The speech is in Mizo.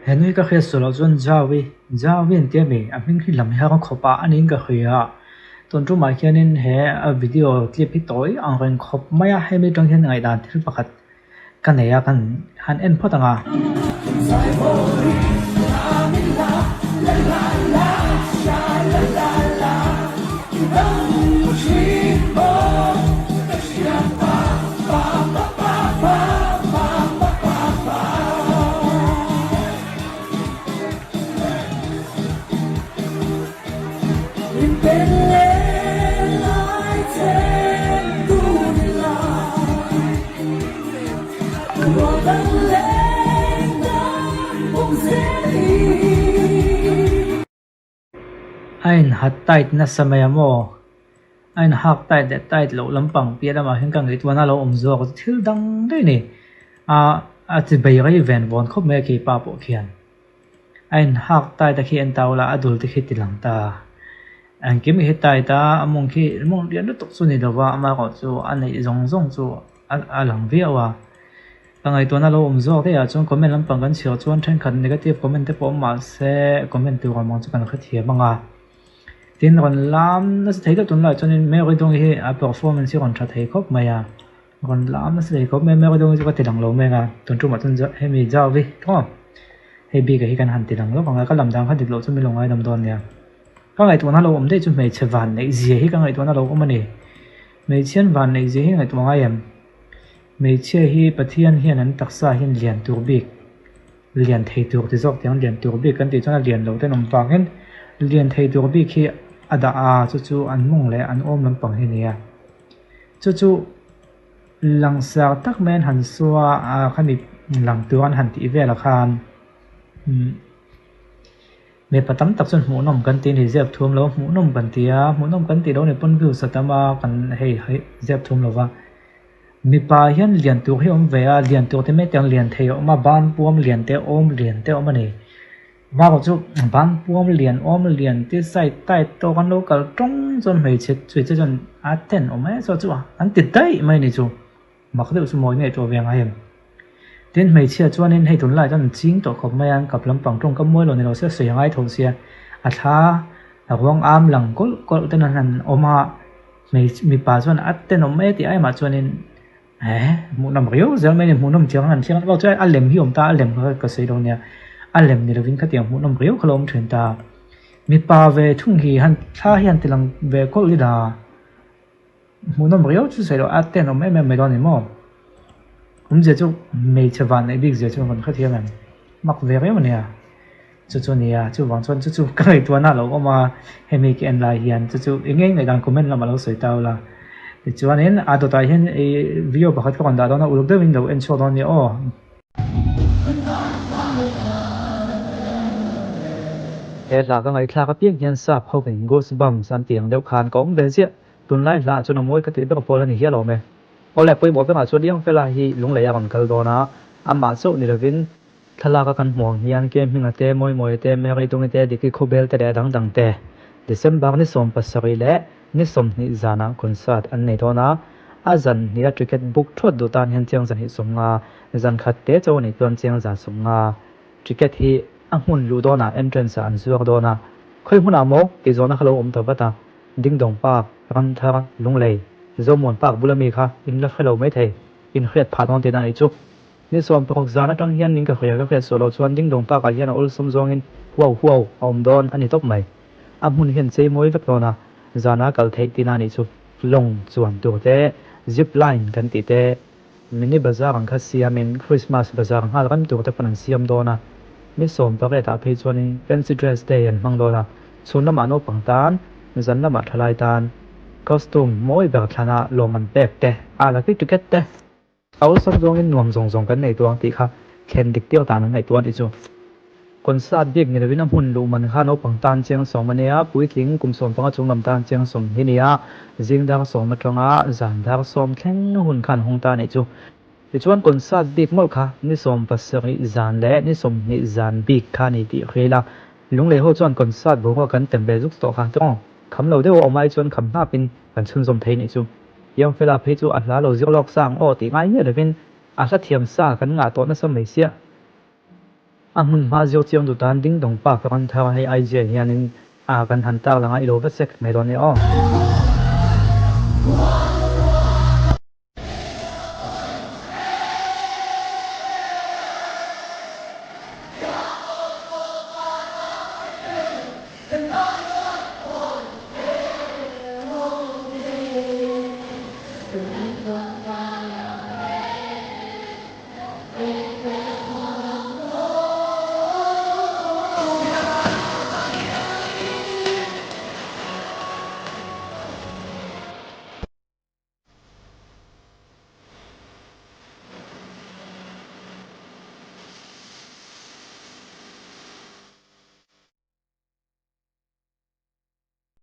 He nui ka hriat sual loh chuan Jaui, Jaui an tia mi, a hming hi lam hian khawp a aniin ka hria. Tun tumah hianin he a video clip hi tawi ang reng khawp mai a, hemi atang hian ngaihdan thil pakhat ka nei a, kan han en phawt ang a. A inhat tight nasa mai a maw? A inhak tight leh tight loh lampang piah lamah hian ka ngaihtuahna a lo awm zawk a, thil dang daih a ni. Ahh a chi bei rei ven vawn khawp mai a keipa pawh khian. A inhak tight a khi en ta ula a dul te khi ti lang ta. Engkim hi tight a, a mawng khi mawng lian lutuk chu a ni lova amaherawh chu a neih zawng zawng chu a lang viau a. Ka ngaihtuahna lo awm zawk daih ah chuan comment lampang kan chhiar chuan thenkhat negative comment te pawh awm mahse comment tur awm ang chu kan hrethiam ang a. Tin rawn lam nasa thei deuh tunlaiah chuanin Mary Dawngi hi a performance hi rawn tha thei khawp mai a. Rawn lam nasa thei khawp mai a, Mary Dawngi chu ka ti lang lo mai ang a, tun tumah chuan hemi Jauvi tawng hei bik ah hi kan han ti lang lawk ang a, ka lam dan kha dik loh chu min lo ngaidam dawn nia. Ka ngaihtuahna lo awm daih chu hmeichhe van neih zia hi ka ngaihtuahna lo awm a ni. Hmeichhian van neih zia hi ngaihtuah ngai em? Hmeichhia hi Pathian hian an taksa hian lian tur bik, lian thei tur ti zawk tiang lian tur bik kan tih chuan a lian lo ten awm vangin lian thei tur bik hi a dah a, chu chu an mawng leh an awm lampang hi a ni a. Chu chu langsar tak mai an han saw a, khami lang tur an han tih velah khan umm. Mipa tam tak chuan hmuhnawm kan tih a ni, ziak thum lo hmuhnawm kan ti a, hmuhnawm kan tih lo ni pawn views a tam a, kan hei hei ziak thum lo va. Mipa hian lian tur hi a awm ve a, lian tur te mai te ang lian thei a awm a, ban puam lian te awm lian te a awm a ni. Bakah chu ban puam lian awm lian te side tight tawk an lo kal tawng chuan hmeichhe hmeichhe chuan a ten awm e saw chu a an ti daih mai a ni chu. Mak deuh chu mawi ngei tawh ve ngai em? Tin hmeichhia chuanin hei tunlai chuan an ching tawh khawp mai a, an kap lampang tawngkam mawi lo ni lo se sawi a ngai tho sia, a thla a ruang am lang kawlh kawlh ten an han awm a, hmeichhe mipa chuan a tenawm mai a tih aimah chuanin eh hmuhnawm riau zel mai a ni, hmuhnawm thiang an thiang lo chuan a lem hi a awm ta a, a lem kha ka sawi lo nia, a lem ni lovin khatiang hmuhnawm riau kha lo awm thin ta, mipa ve thung hi han thla hi han ti lang ve kawlh ila. Hmuhnawm riau chu sawi loh a tenawm em em mai dawn a ni maw? Awmzia chu hmeichhe van neih bik zia chu kan hrethiam em? Mak ve riau a nia. Chu chu a nia, chuvang chuan chu chu ka ngaihtuahna a lo awm a, hemi ka en lai hian chu chu eng nge ngaihdan comment lamah lo sawi ta ula. Tichuanin a dawtah hian ih video pakhat ka rawn dah dawn a, uluk deuhin lo en chhuak dawn a nia aw. He hla ka ngaihthlak apiang hian sap ho in goosebumps an tih ang deuh khan ka awm ve ziah. Tunlai hla ah chuan a mawi ka tih ber pawl a ni hial awm e. Awle pawimawh vekah chuan Liangfela hi Lunglei a rawn kal dawn a, amah chauh ni lovin thlalak a kan hmuh ang hian Ke Hminga te, Mawimawia te, Mary Dungi te, Diki Khawbel te leh dang dang te December ni 70 leh ni 20 zanah concert an nei dawn a, a zan hnih a ticket book thuat duh tan hian chiang zan hnih 50, zan khat te chauh a nih chuan chiang zan 50. Ticket hi a hmun luh dawnah entrance ah an zuar dawn a, khawi hmunah maw tih zawhna kha lo awm ta vat a. Dingdawng Park, Ramthar, Lunglei, Zomuan Park bula mi kha in la hre lo mai thei, in hriat phah dawn tihna a nih chu. Ni 16 zan atang hian in ka hria ka hriat suah loh chuan Dingdawng Park ah hian a awlsawm zawngin huau huau a awm dawn a ni tawp mai. A hmun hian chei mawi vek dawn a, zana kal theih tihna a nih chu. Lawng chuan tur te, zip line kan tih te, Mini bazar ang kha siamin Christmas bazar nghal rem tur te pawn an siam dawn a, ni 18 ah phei chuanin Fancy Dress Day an hmang dawn a, chhun lamah naupang tan, zan lamah thalai tan costume mawi ber thlanah lawm an pek te, a lucky ticket te a awlsam zawngin nuam zawng zawng kan nei tuang tih kha thlen dik tir dan an ngaihtuah a nih chu. Concert bik ni lovin a hmun luh man kha naupang tan chiang 10 a nia, puitling kum 15 chung lam tan chiang 10 hi nia, zing dar 10 atanga zan dar 10 thleng hun khan hawng ta anih chu. Tichuan concert bik mawlh kha ni 70 zan leh ni 20 zan bik kha a ni tih hria ila, Lunglei ho chuan concert boruak kan tem ve zuk tawh kha tawng kham lo deuh a awm ai chuan kham hnapin kan chhunzawm thei anih chu. Youngfella phei chu a hla lo zir lawk sang aw tih ngai miah lovin a hla thiam sa kan ngah tawh nasa mai sia. A hmun hma zio chiang duh tan ding dawng pa ka rawn thar a, hei IG ah hianin a kan han tar lang a, i lo va check mai dawn e aw.